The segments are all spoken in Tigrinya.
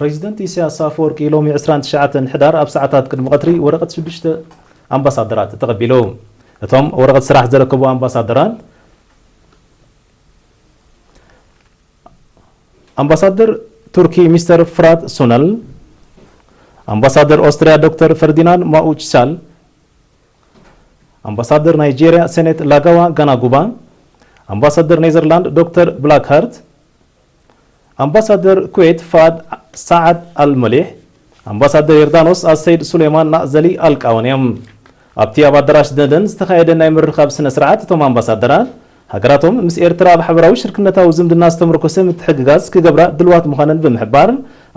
ፕሬዚደንት ኢሳያስ ኣፈወርቂ ሎሚ ዕስራን ትሽዓተን ሕዳር ኣብ ሰዓታት ቅድሚ ቀትሪ ወረቐት ሽዱሽተ ኣምባሳደራት ተቐቢሉ። እቶም ወረቐት ስራሕ ዘረከቡ ኣምባሳደራት፣ ኣምባሳደር ቱርኪ ሚስተር ፍራት ሱነል፣ ኣምባሳደር ኦስትሪያ ዶክተር ፈርዲናንድ ማኡችሳል፣ ኣምባሳደር ናይጄሪያ ሴኔት ላጋዋ ጋናጉባ፣ ኣምባሳደር ኔዘርላንድ ዶክተር ብላክሃርት፣ ኣምባሳደር ኩዌት ፋድ ሳዓድ ኣልመሊሕ፣ ኣምባሳደር ዮርዳኖስ ኣሰይድ ሱሌማን ናእዘሊ ኣልቃወን እዮም። ኣብቲ ኣብ ኣዳራሽ ደንደን ዝተኻየደ ናይ ምርኻብ ስነ ስርዓት እቶም ኣምባሳደራት ሃገራቶም ምስ ኤርትራ ኣብ ሓበራዊ ሽርክነታዊ ዝምድና ዝተመርኮሰ ምትሕግጋዝ ክገብራ ድልዋት ምዃነን ብምሕባር፣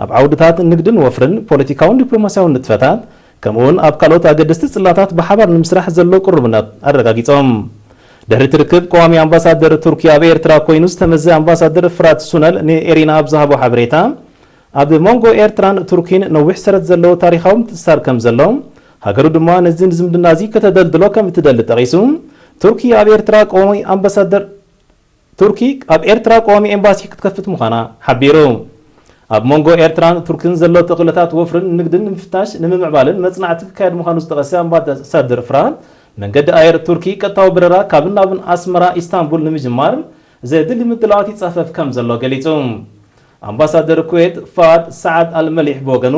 ኣብ ዓውድታት ንግድን ወፍርን፣ ፖለቲካውን ዲፕሎማስያውን ንጥፈታት፣ ከምኡውን ኣብ ካልኦት ኣገደስቲ ጽላታት ብሓባር ንምስራሕ ዘሎ ቅሩብነት ኣረጋጊጾም። ድሕሪ እቲ ርክብ ቀዋሚ ኣምባሳደር ቱርኪ ኣብ ኤርትራ ኮይኑ ዝተመዘ ኣምባሳደር ፍራት ሱነል ንኤሪና ኣብ ዝሃቦ ሓበሬታ፣ ኣብ መንጎ ኤርትራን ቱርኪን ነዊሕ ሰረት ዘለዎ ታሪኻዊ ምትእስሳር ከም ዘሎ፣ ሃገሩ ድማ ነዚ ዝምድና እዚ ከተደልድሎ ከም እትደሊ ጠቒሱ፣ ቱርኪ ኣብ ኤርትራ ቀዋሚ ኣምባሳደር ቱርኪ ኣብ ኤርትራ ቀዋሚ ኤምባሲ ክትከፍት ምዃና ሓቢሩ። ኣብ መንጎ ኤርትራን ቱርክን ዘሎ ተኽእሎታት ወፍርን ንግድን ንምፍታሽ ንምምዕባልን መጽናዕቲ ክካየድ ምዃኑ ዝጠቐሰ ኣምባሳደር ፍራን፣ መንገዲ ኣየር ቱርኪ ቀጥታዊ በረራ ካብን ናብን ኣስመራ ኢስታንቡል ንምጅማር ዘድሊ ምድላዋት ይጻፈፍ ከም ዘሎ ገሊጹ። ኣምባሳደር ኩዌት ፋድ ሰዓድ ኣልመሊሕ ብወገኑ፣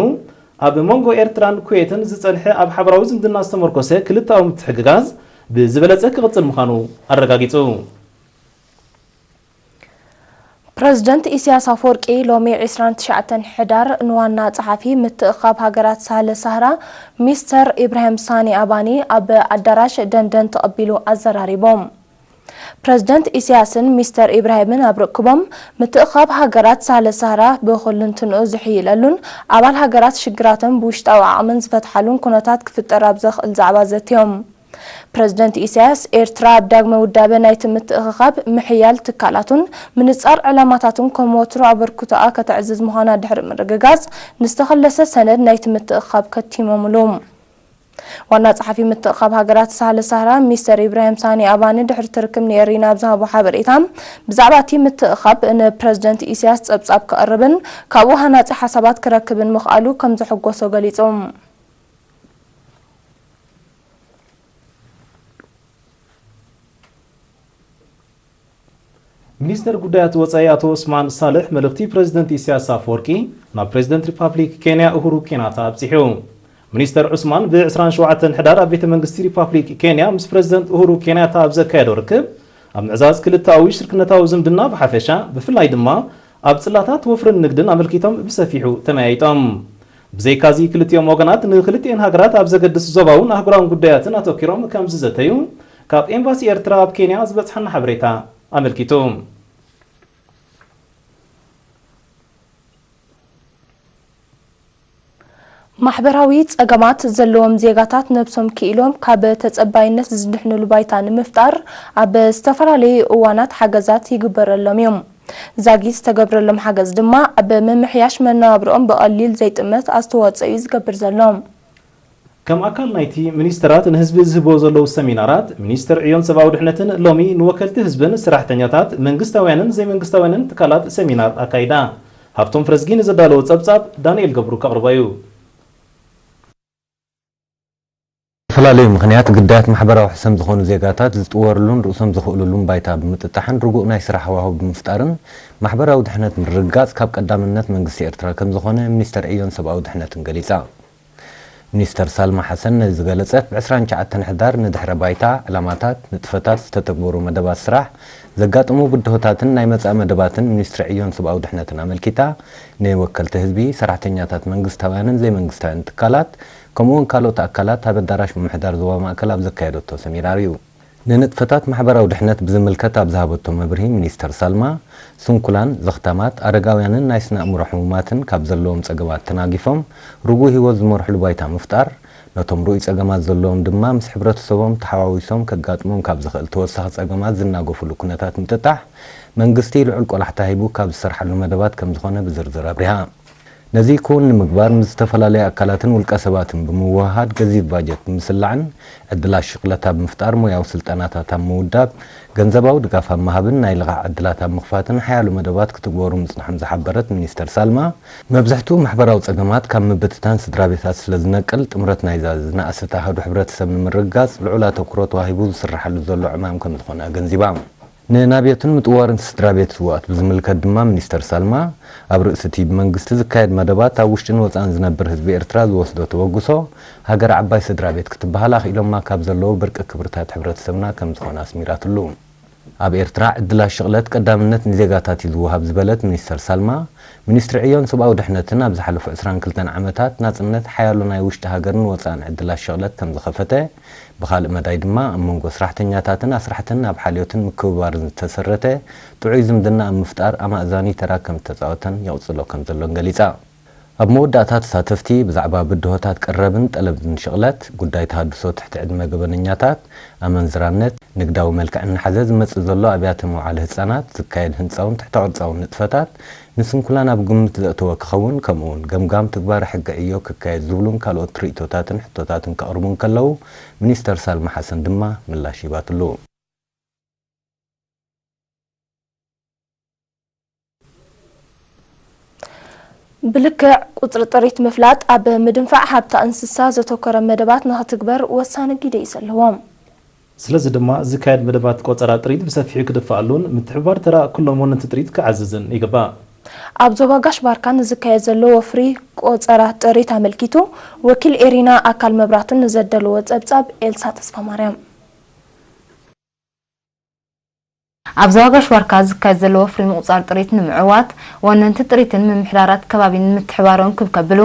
ኣብ መንጎ ኤርትራን ኩዌትን ዝጸንሐ ኣብ ሓበራዊ ዝምድና ዝተመርኮሰ ክልተኣዊ ምትሕግጋዝ ብዝበለጸ ክቕጽል ምዃኑ ኣረጋጊጹ። ፕረዚደንት ኢሳያስ ኣፈወርቂ ሎሚ ዕስራን ትሽዓተን ሕዳር ንዋና ጸሓፊ ምትእኻብ ሃገራት ሳህለ ሳህራ ሚስተር ኢብራሂም ሳኒ ኣባኒ ኣብ ኣዳራሽ ደንደን ተቐቢሉ ኣዘራሪቦም። ፕረዚደንት ኢሳያስን ሚስተር ኢብራሂምን ኣብ ርክቦም፣ ምትእኻብ ሃገራት ሳህለ ሳህራ ብኹልንትንኡ ዝሕይለሉን ኣባል ሃገራት ሽግራተን ብውሽጣዊ ዓቕምን ዝፈትሓሉን ኩነታት ክፍጠር ኣብ ዘኽእል ዛዕባ ዘትዮም። ፕረዚደንት ኢሳያስ፣ ኤርትራ ኣብ ዳግመ ውዳበ ናይቲ ምትእኽኻብ ምሕያል ትካላቱን ምንጻር ዕላማታቱን ከም ወትሩ ኣበርክቶኣ ከተዕዝዝ ምዃና ድሕሪ ምርግጋጽ፣ ንዝተኸለሰ ሰነድ ናይቲ ምትእኽኻብ ከቲሞምሉ። ዋና ጸሓፊ ምትእኽኻብ ሃገራት ሳህለ ሳህራ ሚስተር ኢብራሂም ሳኒ ኣባኒ ድሕሪ እቲ ርክብ ንኤሪና ኣብ ዝሃቦ ሓበሬታ፣ ብዛዕባ እቲ ምትእኽኻብ ንፕረዚደንት ኢሳያስ ጸብጻብ ከቕርብን ካብኡ ሃናጺ ሓሳባት ክረክብን ምኽኣሉ ከም ዘሐጎሶ ገሊጹ። ሚኒስተር ጉዳያት ወጻኢ ኣቶ ዑስማን ሳልሕ መልእኽቲ ፕረዚደንት ኢሳያስ ኣፈወርቂ ናብ ፕረዚደንት ሪፓብሊክ ኬንያ ኡሁሩ ኬንያታ ኣብጺሑ። ሚኒስተር ዑስማን ብ ዕስራን ሸውዓተን ሕዳር ኣብ ቤተ መንግስቲ ሪፓብሊክ ኬንያ ምስ ፕረዚደንት ኡሁሩ ኬንያታ ኣብ ዘካየዶ ርክብ፣ ኣብ ምዕዛዝ ክልተኣዊ ሽርክነታዊ ዝምድና ብሓፈሻ፣ ብፍላይ ድማ ኣብ ጽላታት ወፍርን ንግድን ኣመልኪቶም ብሰፊሑ ተመያይጦም። ብዘይካዚ ክልቲኦም ወገናት ንክልቲኤን ሃገራት ኣብ ዘገድስ ዞባውን ኣህጉራውን ጉዳያትን ኣተኪሮም ከም ዝዘተዩ ካብ ኤምባሲ ኤርትራ ኣብ ኬንያ ዝበጽሓና ሓበሬታ ኣመልኪቱ። ማሕበራዊ ጸገማት ዘለዎም ዜጋታት ነብሶም ክኢሎም ካብ ተጸባይነት ዝድሕንሉ ባይታ ንምፍጣር ኣብ ዝተፈላለዩ እዋናት ሓገዛት ይግበረሎም እዩ። ዛጊ ዝተገብረሎም ሓገዝ ድማ ኣብ ምምሕያሽ መነባብሮኦም ብቐሊል ዘይጥመት ኣስተዋጽኦ እዩ ዝገብር ዘሎ። ከም ኣካል ናይቲ ሚኒስተራት ንህዝቢ ዝህብዎ ዘለዉ ሰሚናራት፣ ሚኒስተር ዕዮን ሰብኣዊ ድሕነትን ሎሚ ንወከልቲ ህዝብን ሰራሕተኛታት መንግስታውያንን ዘይመንግስታውያንን ትካላት ሰሚናር ኣካይዳ። ሃብቶም ፍረዝጊ ንዘዳለዎ ጸብጻብ ዳንኤል ገብሩ ከቕርቦ እዩ። ዝተፈላለዩ ምኽንያት ግዳያት ማሕበራዊ ሕሰም ዝኾኑ ዜጋታት ዝጥወርሉን ርእሶም ዝኽእልሉን ባይታ ብምጥጣሕን ርጉእ ናይ ስራሕ ሃዋህው ብምፍጣርን ማሕበራዊ ድሕነት ምርግጋጽ ካብ ቀዳምነት መንግስቲ ኤርትራ ከም ዝኾነ ሚኒስተር ዕዮን ሰብኣዊ ድሕነትን ገሊጻ። ሚኒስተር ሳልማ ሓሰን ነዚ ዝገለጸት ብ ዕስራን ትሽዓተን ሕዳር ንድሕረ ባይታ፣ ዕላማታት፣ ንጥፈታት፣ ዝተተግበሩ መደባት ስራሕ፣ ዘጋጠሙ ብድሆታትን ናይ መጻኢ መደባትን ሚኒስትሪ ዕዮን ሰብኣዊ ድሕነትን ኣመልኪታ ንወከልቲ ህዝቢ፣ ሰራሕተኛታት መንግስታውያንን ዘይመንግስታውያን ትካላት ከምኡውን ካልኦት ኣካላት ኣብ ኣዳራሽ ምምሕዳር ዞባ ማእከል ኣብ ዘካየደቶ ሰሚናር እዩ። ንንጥፈታት ማሕበራዊ ድሕነት ብዝምልከት ኣብ ዝሃበቶ መብርሂ ሚኒስተር ሳልማ፣ ስንኩላን፣ ዘኽታማት፣ ኣረጋውያንን ናይ ስነ ኣእምሮ ሕሙማትን ካብ ዘለዎም ጸገማት ተናጊፎም ርጉእ ህይወት ዝመርሕሉ ባይታ ምፍጣር፣ ነቶም ርኡይ ጸገማት ዘለዎም ድማ ምስ ሕብረተሰቦም ተሓዋዊሶም ከጋጥሞም ካብ ዝኽእል ተወሳኺ ጸገማት ዝናገፉሉ ኩነታት ምጥጣሕ መንግስቲ ልዑል ቆላሕታ ሂቡ ካብ ዝሰርሓሉ መደባት ከምዝኾነ ብዝርዝር ኣብሪሃ። ነዚ ክውን ንምግባር ምስ ዝተፈላለዩ ኣካላትን ውልቀ ሰባትን ብምውህሃድ ገዚፍ ባጀት ብምስላዕን ዕድላት ሽቕለት ኣብ ምፍጣር ሞያዊ ስልጠናታት ኣብ ምውዳብ ገንዘባዊ ድጋፍ ኣብ ምሃብን ናይ ልቓሕ ዕድላት ኣብ ምኽፋትን ሓያሎ መደባት ክትግበሩ ምጽንሖም ዝሓበረት ሚኒስተር ሳልማ፣ መብዝሕትኡ ማሕበራዊ ጸገማት ካብ ምብትታን ስድራ ቤታት ስለ ዝነቅል ጥምረት ናይዛ ዝነኣሰት ኣሃዱ ሕብረተሰብ ንምርግጋጽ ልዑል ኣተኩሮ ተዋሂቡ ዝስራሓሉ ዘሎ ዕማም ከም ዝኾነ ኣገንዚባ። ንናብዮትን ምጥዋርን ስድራ ቤት ስውኣት ብዝምልከት ድማ ሚኒስተር ሳልማ፣ ኣብ ርእሲ እቲ ብመንግስቲ ዝካየድ መደባት ኣብ ውሽጥን ወጻእን ዝነብር ህዝቢ ኤርትራ ዝወስዶ ተበግሶ፣ ሃገር ዓባይ ስድራ ቤት ክትበሃል ኣኽኢሎማ ካብ ዘለዉ ብርቂ ክብርታት ሕብረተሰብና ከም ዝኾነ ኣስሚራትሉ። ኣብ ኤርትራ ዕድላት ሽቕለት ቀዳምነት ንዜጋታት እዩ ዝወሃብ ዝበለት ሚኒስተር ሳልማ፣ ሚኒስትሪ ዕዮን ሰብኣዊ ድሕነትን ኣብ ዝሓለፉ ዕስራን ክልተን ዓመታት ናጽነት ሓያሎ ናይ ውሽጢ ሃገርን ወጻእን ዕድላት ሽቕለት ከም ዝኸፈተ፣ ብኻልእ መዳይ ድማ ኣብ መንጎ ስራሕተኛታትን ኣስራሕትን ኣብ ሓልዮትን ምክብባርን ዝተሰረተ ጥዑይ ዝምድና ኣብ ምፍጣር ኣማእዛኒ ተራ ከም ዝተጻወተን ይቕጽሎ ከም ዘሎን ገሊጻ። ኣብ መወዳእታ ተሳተፍቲ ብዛዕባ ብድሆታት ቀረብን ጠለብን ሽቕለት፣ ጉዳይ ተሃድሶ ትሕቲ ዕድመ ገበነኛታት፣ ኣመንዝራነት፣ ንግዳዊ መልክዕ እናሓዘ ዝመጽእ ዘሎ ኣብያተ መውዓሊ ህጻናት ዝካየድ ህንጻውን ትሕተ ቅርጻውን ንጥፈታት ንስንኩላን ኣብ ግምት ዘእተወ ክኸውን፣ ከምኡውን ገምጋም ትግባረ ሕገ ዕዮ ክካየድ ዝብሉን ካልኦት ርእይቶታትን ሕቶታትን ከቕርቡ እንከለዉ፣ ሚኒስተር ሳልማ ሓሰን ድማ ምላሽ ሂባትሉ። ብልክዕ ቁጽሪ ጥሪት ምፍላጥ ኣብ ምድንፋዕ ሃብታ እንስሳ ዘተኮረ መደባት ንኽትግበር ወሳኒ ግደ እዩ ዘለዎም። ስለዚ ድማ ዝካየድ መደባት ቆጸራ ጥሪት ብሰፊሑ ክድፋኣሉን ምትሕብባር ተራ ኩሎም ወነንቲ ጥሪት ክዓዝዝን ይግባእ። ኣብ ዞባ ጋሽ ባርካ ንዝካየድ ዘሎ ወፍሪ ቆጸራ ጥሪት ኣመልኪቱ ወኪል ኤሪና ኣካል መብራቱ ንዘደለዎ ጸብጻብ ኤልሳ ተስፋ ማርያም። ኣብ ዞባ ጋሽ ባርካ ዝካየድ ዘሎ ወፍሪ ምቁጻር ጥሪት ንምዕዋት ወነንቲ ጥሪትን ምምሕዳራት ከባቢን ምትሕባሮም ክብ ከብሉ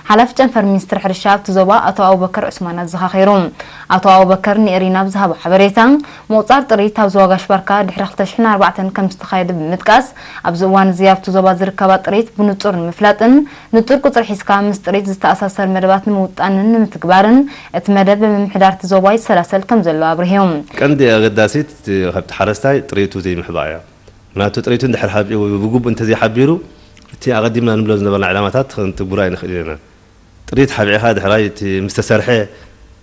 ሓላፊ ጨንፈር ሚኒስትሪ ሕርሻ ኣብቲ ዞባ ኣቶ ኣቡበከር ዑስማን ኣዘኻኺሩ። ኣቶ ኣቡበከር ንኤሪና ብዝሃቦ ሓበሬታ፣ ምቁጻር ጥሪት ኣብ ዞባ ጋሽ ባርካ ድሕሪ ክልተ ሽሕን ኣርባዕተን ከም ዝተኻየደ ብምጥቃስ፣ ኣብዚ እዋን እዚ ኣብቲ ዞባ ዝርከባ ጥሪት ብንጹር ንምፍላጥን ንጹር ቁጽሪ ሒዝካ ምስ ጥሪት ዝተኣሳሰር መደባት ንምውጣንን ንምትግባርን እቲ መደብ ብምምሕዳር እቲ ዞባ ይሰላሰል ከም ዘሎ ኣብሪሁ። ቀንዲ ኣገዳሲት እቲ ካብቲ ሓረስታይ ጥሪቱ ዘይምሕባእ እያ። ምክንያቱ ጥሪቱ እንድሕር ሓቢኡ ብግቡእ እንተዘይሓቢሩ፣ እቲ ኣቐዲምና ንብሎ ዝነበርና ዕላማታት ክንትግብሮ ኣይንኽእል ኢና። ጥሪት ሓቢእኻ ድሕራይ እቲ ምስ ተሰርሐ፣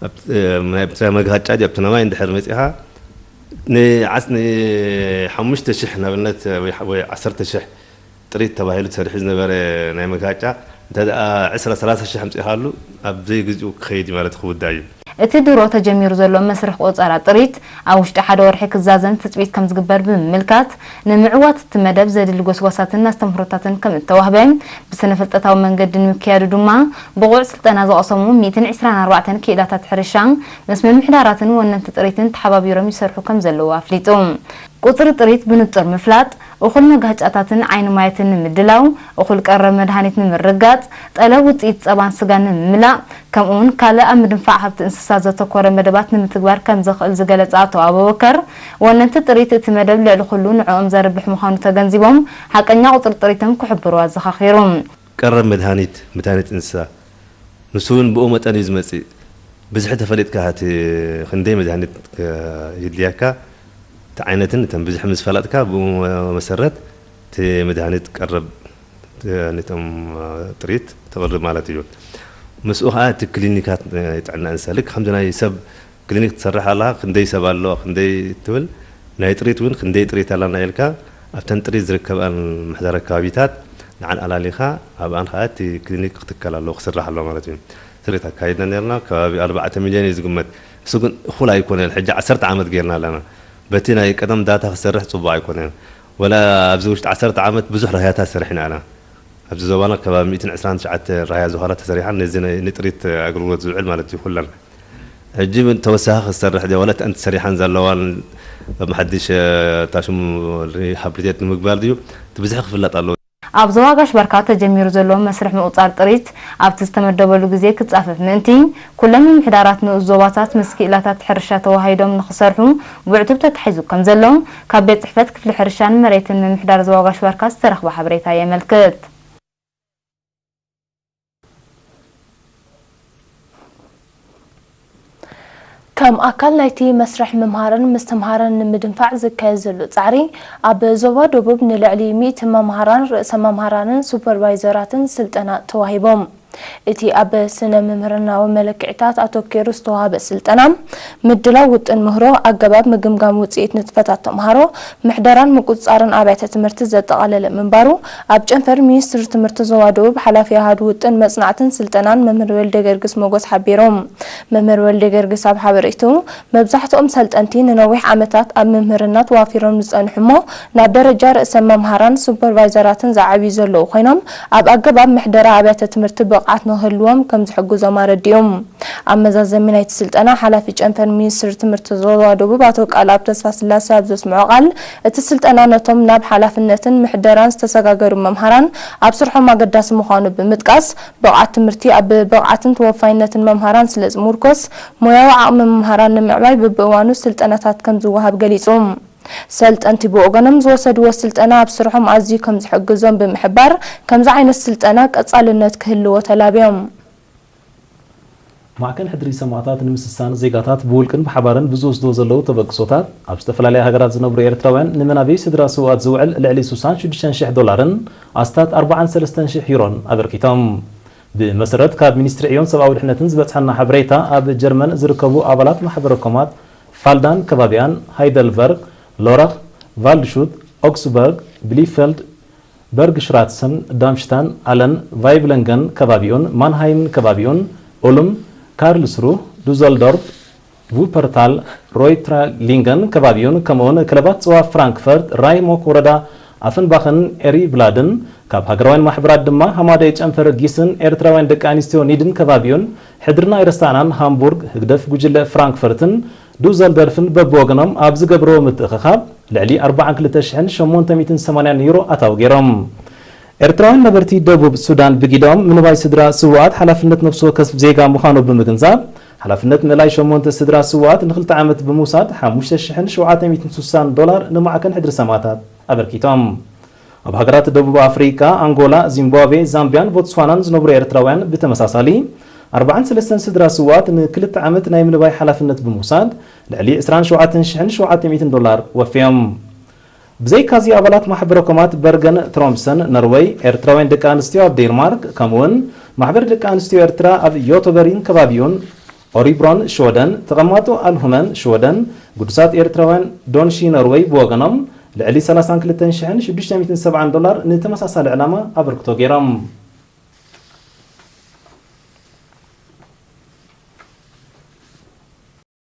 ኣብ፣ እ፣ ናይ፣ ናይ መግሃጫ ድዩ ኣብቲ ነማይ እንድሕር መጺኻ፣ ንዓስ-፣ ንሓሙሽተ ሽሕ ንኣብነት ወይ፣ ወይ ዓሰርተ ሽሕ ጥሪት ተባሂሉ ተሰሪሑ ዝነበረ ናይ መግሃጫ፣ እንተ ደኣ ዕስራ ሰላሳ ሽሕ ኣምጺእኻሉ፣ ኣብ ዘይግዚኡ ክኸይድ እዩ ማለት ክውዳእ እዩ። እቲ ድሮ ተጀሚሩ ዘሎ መስርሕ ቆጸራ ጥሪት ኣብ ውሽጢ ሓደ ወርሒ ክዛዘም ትጽቢት ከም ዝግበር ብምምልካት፣ ንምዕዋት እቲ መደብ ዘድሊ ጎስጓሳትን ኣስተምህሮታትን ከም እተዋህበ፣ ብስነ ፍልጠታዊ መንገዲ ንምክያዱ ድማ ብቑዕ ስልጠና ዝቐሰሙ ሚእትን ዕስራን ኣርባዕተን ክኢላታት ሕርሻ ምስ ምምሕዳራትን ወነንቲ ጥሪትን ተሓባቢሮም ይሰርሑ ከም ዘለዉ ኣፍሊጡ። ቁጽሪ ጥሪት ብንጹር ምፍላጥ፣ እኹል መጋህጫታትን ዓይኒ ማየትን ንምድላው፣ እኹል ቀረብ መድሃኒት ንምርግጋጽ፣ ጠለብ ውጽኢት ጸባን ስጋን ንምምላእ፣ ከምኡውን ካልእ ኣብ ምድንፋዕ ሃብቲ እንስሳ ዘተኮረ መደባት ንምትግባር ከም ዘኽእል ዝገለጸ ኣቶ ኣቡበከር፣ ወነንቲ ጥሪት እቲ መደብ ልዕሊ ኩሉ ንዕኦም ዘርብሕ ምዃኑ ተገንዚቦም፣ ሓቀኛ ቁጽሪ ጥሪቶም ክሕብሩ ኣዘኻኺሩ። ቀረብ መድሃኒት፣ መድሃኒት እንስሳ፣ ንሱ እውን ብኡ መጠን እዩ ዝመጽእ። ብዝሒ ተፈሊጥካ፣ እቲ ክንደይ መድሃኒት ከ-፣ ይድልየካ፣ እቲ ዓይነትን እተን ብዝሒ ምስ ፈለጥካ፣ ብኡ መሰረት እቲ መድሃኒት ቀረብ፣ ነቶም ጥሪት ተቕርብ ማለት እዩ። ምስኡ ኸዓ እቲ ክሊኒካት ጥዕና እንስሳ፣ ልክ ከምዚ ናይ ሰብ ክሊኒክ ትሰርሕ ኣለኻ፣ ክንደይ ሰብ ኣሎ፣ ክንደይ ትብል፣ ናይ ጥሪት እውን ክንደይ ጥሪት ኣለና ኢልካ፣ ኣብተን ጥሪት ዝርከብኣን ምሕደራ ከባቢታት ንዓን ኣላሊኻ፣ ኣብኣን ኸዓ እቲ ክሊኒክ ክትከል ኣለዎ፣ ክስራሕ ኣለዎ ማለት እዩ። ስርኢት ኣካይድና ነርና፣ ከባቢ ኣርባዕተ ሚልዮን እዩ ዝግመት። እሱ ግን እኹል ኣይኮነን፣ ሕጂ ዓሰርተ ዓመት ጌርና ኣለና። በቲ ናይ ቀደም ዳታ ክሰርሕ ጽቡቕ ኣይኮነን። ወላ ኣብዚ ውሽጢ ዓሰርተ ዓመት ብዙሕ ራህያታት ሰሪሕና ኣለና። ኣብዚ ዞባና ከባቢ ሚእትን ዕስራን ትሽዓተ ራህያ ዝኾና ተሰሪሓን ነዚ ናይ ንጥሪት ኣገልግሎት ዝውዕል ማለት እዩ ኩለን። ሕጂ እውን ተወሳኺ ክሰርሕ ድያ ዋላ እተን ተሰሪሓን ዘለዋን ኣብ ሓድሽ፣ እ፣ ታሽሙ ሪሃብሊቴት ንምግባር ድዩ? እቲ ብዝሒ ክፍለጥ ኣለዎ። ኣብ ዞባ ጋሽ ባርካ ተጀሚሩ ዘሎ መስርሕ ምቑጻር ጥሪት ኣብቲ ዝተመደበሉ ግዜ ክጻፈፍ ምእንቲ፣ ኩለን ምምሕዳራት ንኡስ ዞባታት ምስ ክኢላታት ሕርሻ ተዋሃሂዶም ንኽሰርሑ ብዕቱብ ተታሒዙ ከም ዘሎ ካብ ቤት ጽሕፈት ክፍሊ ሕርሻን መሬትን ምምሕዳር ዞባ ጋሽ ባርካ ዝተረኽበ ሓበሬታ የመልክት። ከም ኣካል ናይቲ መስርሕ ምምሃርን ምስትምሃርን ንምድንፋዕ ዝካየድ ዘሎ ጻዕሪ፣ ኣብ ዞባ ደቡብ ንልዕሊ ሚእቲ መምሃራን ርእሰ መምሃራንን ሱፐርቫይዘራትን ስልጠና ተዋሂቦም። እቲ ኣብ ስነ ምምህርናዊ መለክዒታት ኣተኪሩ ዝተዋህበ ስልጠና፣ ምድላው ውጥን ምህሮ፣ ኣገባብ ምግምጋም ውጽኢት ንጥፈታት ተምሃሮ፣ ምሕደራን ምቁጽጻርን ኣብያተ ትምህርቲ ዘጠቓለለ ምንባሩ፣ ኣብ ጨንፈር ሚኒስትሪ ትምህርቲ ዞባ ደቡብ ሓላፊ ኣሃዱ ውጥን መጽናዕትን ስልጠናን መምህር ወልደገርግስ ሞጎስ ሓቢሮም። መምህር ወልደገርግስ ኣብ ሓበሬትኡ፣ መብዛሕትኦም ሰልጠንቲ ንነዊሕ ዓመታት ኣብ ምምህርና ተዋፊሮም ዝጸንሑ እሞ፣ ናብ ደረጃ ርእሰ መምሃራን ሱፐርቫይዘራትን ዝዓብዩ ዘለዉ ኮይኖም፣ ኣብ ኣገባብ ምሕደራ ኣብያተ ትምህርቲ ብቕዓት ንክህልዎም ከም ዝሕግዞም ኣረዲኦም። ኣብ መዛዘሚ ናይቲ ስልጠና፣ ሓላፊ ጨንፈር ሚኒስትሪ ትምህርቲ ዞባ ደቡብ ኣቶ ቃልኣብ ተስፋስላሴ ኣብ ዘስምዖ ቃል፣ እቲ ስልጠና ነቶም ናብ ሓላፍነትን ምሕደራን ዝተሰጋገሩ መምሃራን ኣብ ስርሖም ኣገዳሲ ምዃኑ ብምጥቃስ፣ ብቕዓት ትምህርቲ ኣብ ብቕዓትን ተወፋይነትን መምሃራን ስለ ዝምርኮስ፣ ሞያዊ ዓቕሚ መምሃራን ንምዕባይ በብእዋኑ ስልጠናታት ከም ዝወሃብ ገሊጹ። ሰልጠንቲ ብወገኖም ዝወሰድዎ ስልጠና ኣብ ስርሖም ኣዝዩ ከም ዝሕግዞም ብምሕባር፣ ከምዚ ዓይነት ስልጠና ቀጻልነት ክህልዎ ተላብዮም። ማዕከን ሕድሪ ሰማእታት ንምስሳን ዜጋታት ብውልቅን ብሓባርን ብዝወስድዎ ዘለዉ ተበግሶታት፣ ኣብ ዝተፈላለያ ሃገራት ዝነብሩ ኤርትራውያን ንመናብይ ስድራ ስውኣት ዝውዕል ልዕሊ ስሳን ሽዱሽተን ሽሕ ዶላርን ኣስታት ኣርባዓን ሰለስተን ሽሕ ዩሮን ኣበርኪቶም። ብመሰረት ካብ ሚኒስትሪ ዕዮን ሰብኣዊ ድሕነትን ዝበጽሐና ሓበሬታ፣ ኣብ ጀርመን ዝርከቡ ኣባላት ማሕበረ ኮማት ፋልዳን ከባቢኣን፣ ሃይደልበርግ፣ ሎረኽ፣ ቫልድሹት፣ ኦግስበርግ፣ ብሊፌልድ፣ በርግሽራትሰን፣ ዳምሽታን፣ ኣለን፣ ቫይብለንገን ከባቢኡን፣ ማንሃይምን ከባቢኡን፣ ኡልም፣ ካርልስሩህ፣ ዱዘልዶርፍ፣ ቩፐርታል፣ ሮይትራሊንገን ከባቢኡን፣ ከምኡውን ክለባት ጽዋ ፍራንክፈርት፣ ራይሞክ ወረዳ ኣፈንባኽን ኤሪብላድን፣ ካብ ሃገራውያን ማሕበራት ድማ ሃማደይ ጨንፈር ጊስን ኤርትራውያን ደቂ ኣንስትዮ ኒድን ከባቢኡን፣ ሕድርና ኣይረሳዕናን ሃምቡርግ፣ ህግደፍ ጉጅለ ፍራንክፈርትን ዱዘልደርፍን በብወገኖም ኣብ ዝገብርዎ ምትእኽኻብ፣ ልዕሊ ኣርባዓን ክልተ ሽሕን ሸሞንተ ሚእትን ሰማንያን ዩሮ ኣታዊ ገይሮም። ኤርትራውያን ነበርቲ ደቡብ ሱዳን ብጊዳኦም ምንባይ ስድራ ስውኣት ሓላፍነት ነፍሲ ወከፍ ዜጋ ምዃኑ ብምግንዛብ፣ ሓላፍነት ምእላይ ሸሞንተ ስድራ ስውኣት ንክልተ ዓመት ብምውሳድ ሓሙሽተ ሽሕን ሸውዓተ ሚእትን ስሳን ዶላር ንማዕከን ሕድሪ ሰማእታት ኣበርኪቶም። ኣብ ሃገራት ደቡብ ኣፍሪቃ፣ ኣንጎላ፣ ዚምባብዌ፣ ዛምቢያን ቦትስዋናን ዝነብሩ ኤርትራውያን ብተመሳሳሊ ኣርባዓን ሰለስተን ስድራ ስውኣት ንክልተ ዓመት ናይ ምንባይ ሓላፍነት ብምውሳድ ልዕሊ ዕስራን ሸውዓተን ሽሕን ሸውዓተ ሚእትን ዶላር ወፍዮም። ብዘይካዚ ኣባላት ማሕበረ ኮማት በርገን ትሮምሰን ኖርወይ፣ ኤርትራውያን ደቂ ኣንስትዮ ኣብ ዴንማርክ፣ ከምኡውን ማሕበር ደቂ ኣንስትዮ ኤርትራ ኣብ ዮቶበሪን ከባቢኡን፣ ኦሪብሮን ሽወደን፣ ተቐማጦ ኣልሁመን ሽወደን፣ ግዱሳት ኤርትራውያን ዶንሺ ኖርወይ ብወገኖም ልዕሊ ሰላሳን ክልተን ሽሕን ሽዱሽተ ሚእትን ሰብዓን ዶላር ንተመሳሳሊ ዕላማ ኣበርክቶ ገይሮም።